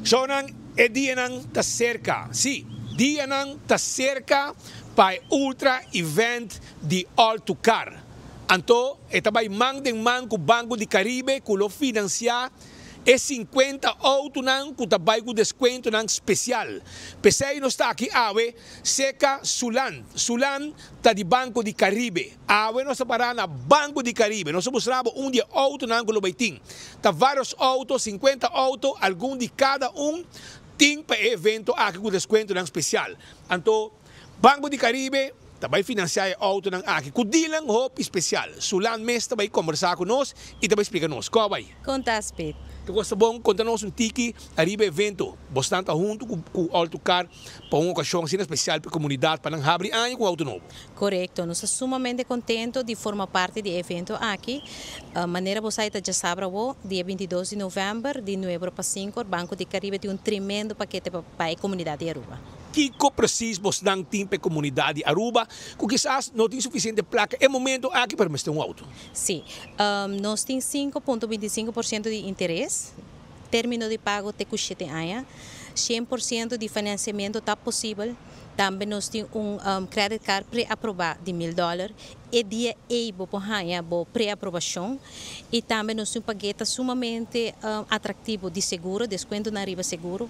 Shownan, e dianan ta cerca. Si, dianan ta cerca pa e ultra event di All to Car. Anto, e ta bay man den man cu Banco di Caribe cu lo financia e 50 autonan cu ta bay cu descuentonan special. Pesey nos ta aki awe cerca Sulan. Sulan ta di Banco di Caribe. Awe nos ta para na Banco di Caribe. Nos ta mustra bo un di e autonan cu lo bay tin. Ta varios auto, 50 auto, algun di cada un tin pa e evento aki cu descuentonan special. Anto, Banco di Caribe ta bay financia e autonan aki cu dealnan hopi special. Sulan mes ta bay conversa cu nos y ta bay splica nos. Con bay? Con ta, Speed? Te gusta bon, conta nos un tiki ariba evento. Bos ta hunto cu All to Car pa un ocasion asina special pa e comunidad pa nan habri aña cu auto nobo. Correcto, nos ta sumamente contento di forma parti di e evento aki. Manera bo sa, diasabra, dia 22 di november, di 9 pa 5, Banco di Caribe tin un tremendo pakete pa e comunidad di Aruba. Kico precies bosnan tin pa e comunidad di Aruba, cu kisas no tin suficiente placa e momento aki pa mester un auto? Si, nos tin 5.25% di interes, termino di pago te cu 7 aña, 100% di financiamento ta posibel, tambe nos tin un credit card pre-aproba di $1000, e dia ey bo por haya bo pre-aprobacion y tambe nos tin un pakete sumamente atractivo di seguro, descuento na riba seguro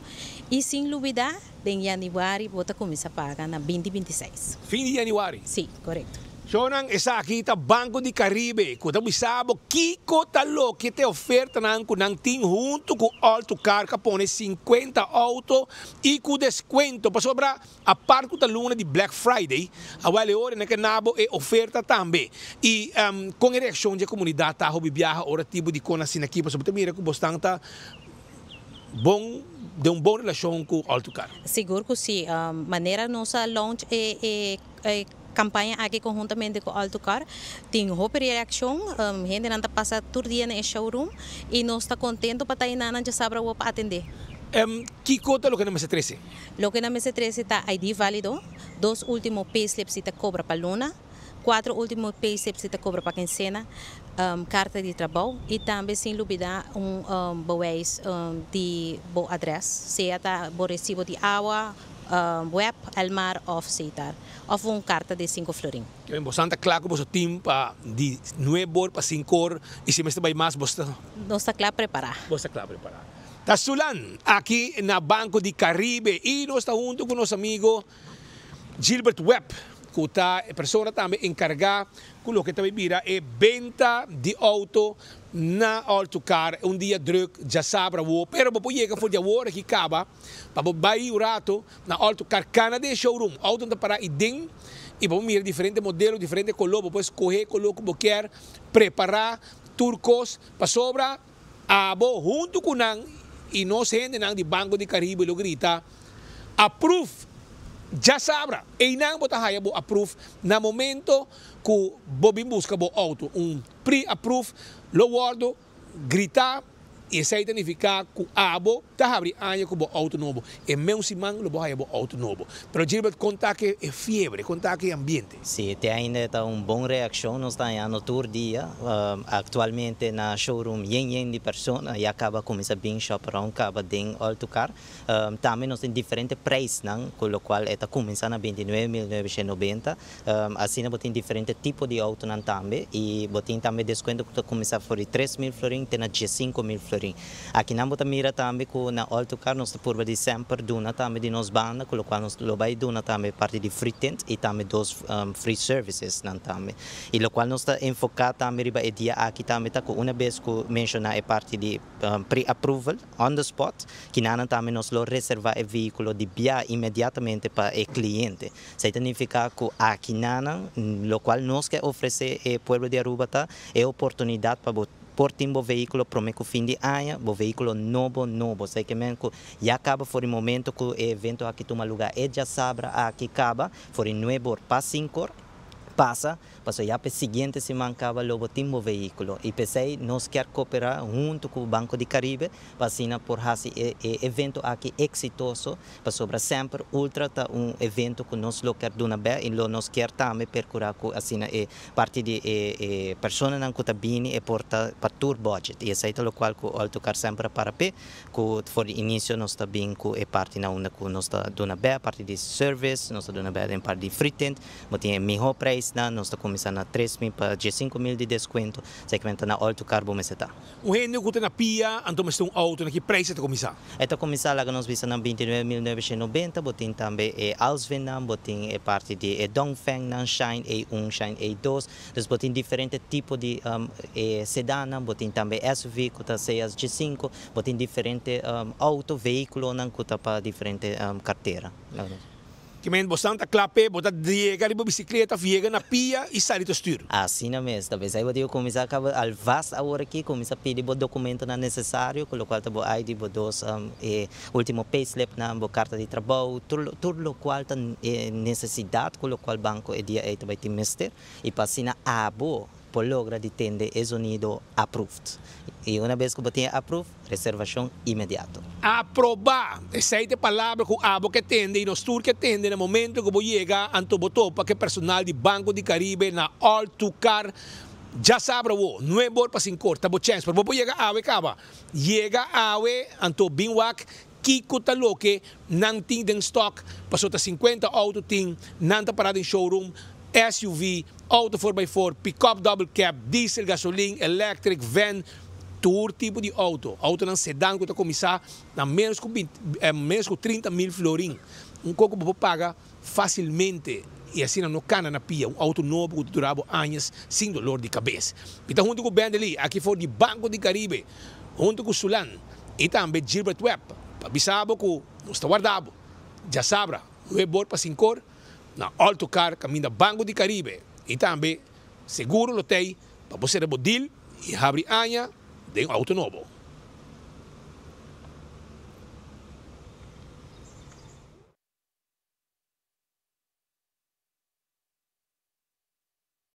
y sin lubida, den januari bo ta cuminsa paga na 2026. Fin di januari? Si, correcto. Shownan, esaki ta Banco di Caribe, cu ta bisa bo kico ta loke ta e ofertanan cu nan tin hunto cu All to Car, cu pone 50 auto y cu descuento pasobra aparte cu ta luna di Black Friday, awel e ora nan ke duna bo e oferta tambe. Y con e reaccion di comunidad ta hopi biaha ora tipo di cos asina aki, pasobra mira cu bosnan ta bon di un bon relacion cu All to Car? Sigur cu si. Manera nos launch e campaña aki conhuntamente cu All to Car, tin hopi reaccion, hendenan ta pasa tur dia na showroom y nos ta contento pa ta nan diasabra pa atende. Kico ta loke nan mester trece? Loke nan mester trece ta ID valido, dos ultimo payslips si ta cobra pa luna, cuatro ultimo payslips si ta cobra pa quincena, carta di trabou y tambe sin lubida un bewijs di bo adres, sea ta bo recibo di awa, WEB, Elmar of Setar, of un carta di 5 florin. Bo ta cla cu bo tin pa di 9 or pa 5 or y si mester bay mas, bo ta Nos ta cla prepara. Bo ta cla prepara. Ta Sulan, aki na Banco di Caribe y nos ta hunto cu nos amigo Gilbert Webb, cu ta e persona tambe encarga cu loke tambe bira e benta di auto na All to Car. Un dia druk, diasabra, pero bo yega for di awor aki caba, pa bay un rato na All to Car cana den showroom. Auto ta para ey y bo mira diferente modelo, diferente color, bo scoge color cu bo kier, prepara tur cos, pasobra abo hunto cu nan y nos hendenan di Banco di Caribe lo grita approve diasabra y nan bo ta haya bo approve na momento cu bo bin busca bo auto. Un pre-approve lo wordo grita y esey ta significa cu abo ta habri aña cu bo auto nobo. E mesun siman lo bo haya bo auto nobo. Pero Gilbert, conta cu e fiebre, conta cu e ambiente. Si, te ainda ta un bon reaccion, nos ta hayando tur dia. Actualmente na showroom yen yen di persona, ya caba cuminsa bin shop around caba den All to Car. Tambe nos tin diferente prijs nan, cu locual ta cuminsa na 29.990. Asina bo tin diferente tipo di auto nan tambe y bo tin tambe descuento cu ta cuminsa for di 3.000 florin te na 15.000 florin. Aki nan bo ta mira tambe cu na All to Car nos ta purba di semper duna tambe di nos banda, cu locual nos lo bay duna tambe parti di free tint y tambe dos free services nan tambe. Y locual nos ta enfoca tambe riba e dia aki tambe ta cu un bes cu menciona e parti di pre-approval on the spot, cu nan tambe nos lo reserva e vehiculo di via inmediatamente pa e cliente. Esey significa cu aki nan, locual nos kier ofrece e pueblo di Aruba ta e oportunidad pa por tin bo vehiculo prome cu fin di aña, bo vehiculo nobo nobo. Esey kiermen cu ya caba for di momento cu e evento aki tuma luga e diasabra aki caba, for di 9 or pa 5 or. Pasa, paso ya pa siguiente siman caba lo bo tin bo vehiculo. Y p'esey nos kier coopera hunto cu Banco di Caribe, pa asina por haci e evento aki exitoso, pasobra semper Ultra ta un evento cu nos lo kier duna bek y lo nos kier tambe percura cu asina e parti di e personanan cu ta bini e por ta pa tur budget. Y esey ta locual cu All to Car semper a para pe, cu for di inicio nos ta bin cu e parti na unda cu nos ta duna bek, parti di service, nos ta duna bek den parti di free tint, bo tin e miho prijsnan, nos ta cuminsa na 3.000 pa 15.000 di descuento, segmento na All to Car bo mester ta. Un hende cu ta na pia, anto mester un auto, na ki prijs e ta cuminsa? E ta cuminsa, laga nos bisa, na 29.990. Bo tin tambe e Alsvin nan, bo tin e parti di e Dongfeng nan, Shine A1, Shine A2, dus bo tin diferente tipo di e sedan nan, bo tin tambe SUV cu ta CS G5, bo tin diferente auto, vehiculo nan cu ta pa diferente cartera. Kiermen bo ta klape, bo ta yega riba bicicleta, yega na pia y sali te stuur. Asina mes, talbes ey bo tin cuminsa caba alvast awor aki, cuminsa pidi bo documentonan necesario, cu locual ta bo ID, bo dos e ultimo payslip nan, bo carta di trabou, tur locual ta necesidad, cu locual banco e dia ey tambe tin mester, y pa asina abo por logra di tende e zonido "approved". Y un biaha cu bo tin approved, reservacion inmediato. Aproba. Esey ta e palabra cu abo kier tende y nos tur kier tende na momento cu bo yega anto bo topa cu personal di Banco di Caribe na All to Car. Diasabra awo, 9 or pa 5, ta bo chance. Pero bo yega awe caba. Yega awe anto bin wak kiko ta loke nan tin den stock, paso ta 50 auto tin, nan ta para den showroom, SUV, auto 4x4, pick-up double cab, diesel, gasoline, electric, van, tur tipo di auto. Auto nan sedan cu ta cuminsa na menos cu 20, menos cu 30 mil florin. Un cos cu bo paga facilmente y asina no cana na pia, un auto nobo cu ta dura aña sin dolor di cabes. Y ta hunto cu Bendelí, aki for di Banco di Caribe, hunto cu Sulan y tambe Gilbert Webb, pa bisa bo cu nos ta warda bo. Diasabra, 9 or pa 5 or, na All to Car, caminda Banco di Caribe. Y tambe, seguro lo tey, pa bo cera bo deal y habri aña den auto nobo.